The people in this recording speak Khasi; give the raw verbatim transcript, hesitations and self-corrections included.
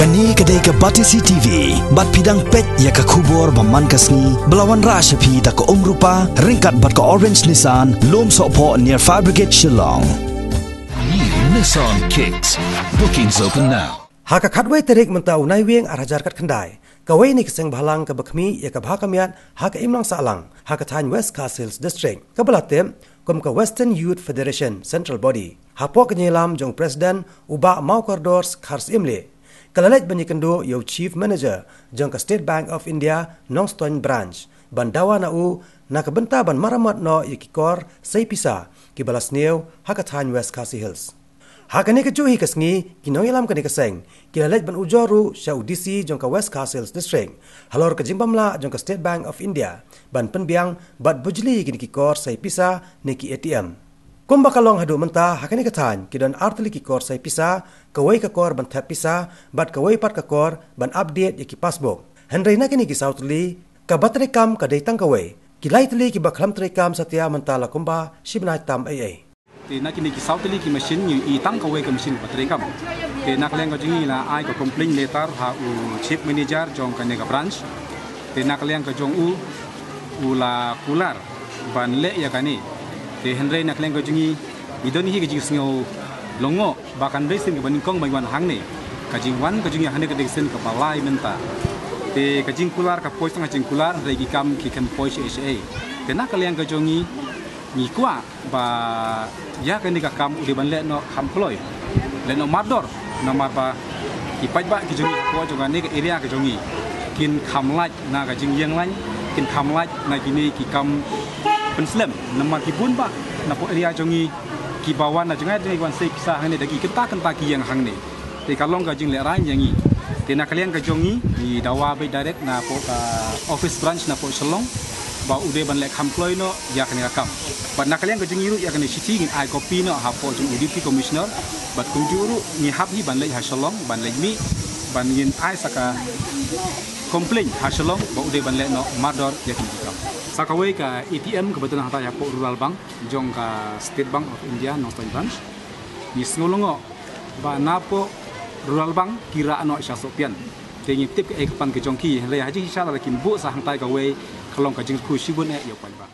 Kane ka dei ka Batesi T V, bad phi dang peit ïa ka khubor ba man ka sngi, ba la wanrah sha phi da ka Umrupa, ryngkat bad ka Orange Nissan, Lum Sohphoh near Fire Brigade Shillong. New Nissan Kicks. Bookings open now. Ha ka khatwei tarik mynta u Naiwieng ar hajar khatkhyndai, kawei na ki seng bhalang kaba khmih ïa ka bha ka miat ha ka imlang sahlang ha ka thaiñ West Khasi Hills District, kaba la tip kum ka Western Youth Federation Central Body, hapoh ka jingïalam jong u President u Bah Mawkordor Kharsyiemlieh, ka la leit ban ïakynduh ïa u Chief Manager jong ka State Bank of India Nongstoiñ Branch, ban dawa na u na ka bynta ban maramot noh ïa ki kor sei pisa kiba la sniew ha ka thaiñ West Khasi Hills. Ha kane kajuh hi ka sngi, ki nongïalam kane ka seng ki la leit ban ujor ruh sha u D C jong ka West Khasi Hills District halor ka jingbym lah jong ka State Bank of India ban pynbiang bad bujli ïa kine ki kor sei pisa ne ki A T M. Kumba ka long haduh mynta, ha kane ka thaiñ ki don ar tylli ki kor sei pisa, kawei ka kor ban thep pisa, bad kawei pat ka kor ban update ïa ki passbook. Hynrei na kine ki saw tylli, kaba treikam ka dei tang kawei. Ki lai tylli kiba khlem treikam satia mynta la kumba shibnai tam ei ei. Te na kine ki saw tylli ki machine ngi ïohi tang kawei ka machine ba treikam. Te na ka liang ka jong ngi la ai ka complaint letter ha u Chief Manager jong kane ka branch. Te na ka liang ka jong u, u la kular ban leh ïa kane. Te hynrei na ka liang ka jong ngi, ngi don hi ka jingsngew lyngngoh ba kan dei sien kaba nyngkong ba ngi wan hangne. Ka jingwan ka jong ngi hangne ka dei sien kaba lai mynta. Te ka jingkular ka poi tang ka jingkular, hynrei ki kam ki khlem poi shaei shaei. Te na ka liang ka jong ngi, ngi kwah ba ïa kane ka kam u dei ban leh noh kham kloi, leh noh mardor, namar ba ki paidbah ki jong ngi hapoh jong kane ka area ka jong ngi kin kham lait na ka jingïeng lain, kin kham lait na kine ki kam pynslem, namar ki bun bah napoh area jong ngi kiba wan na jngai jngai wan sei pisa hangne da ki kynta kynta ki ïeng hangne. Te ka long ka jinglehrain ïa ngi. Te na ka liang ka jong ngi, ngi dawa beit direct napoh ka office branch napoh Shillong ba u dei ban leh kham kloi noh ïa kane ka kam. Bad na ka liang ka jong ngi ruh ïa kane shithi ngin ai copy noh hapoh jong u Deputy Commissioner. Bad kumjuh ruh ngi hap hi ban leit ha Shillong, ban leit mih, ban ngin ai sa ka complaint ha Shillong ba u dei ban leh noh mardor ïa kane ka kam. Sa kawei ka A T M kaba don hangtai hapoh Rural Bank jong ka State Bank of India Nongstoiñ Branch. Ngi sngew lyngngoh ba napoh Rural Bank ki rah noh sha Sohpian. Te ngi tip kaei ka pan ka jong ki, hynrei ha jingshisha lada kin buh sa hangtai kawei, ka long ka jingkyrkhu shibun eh ïa u paidbah.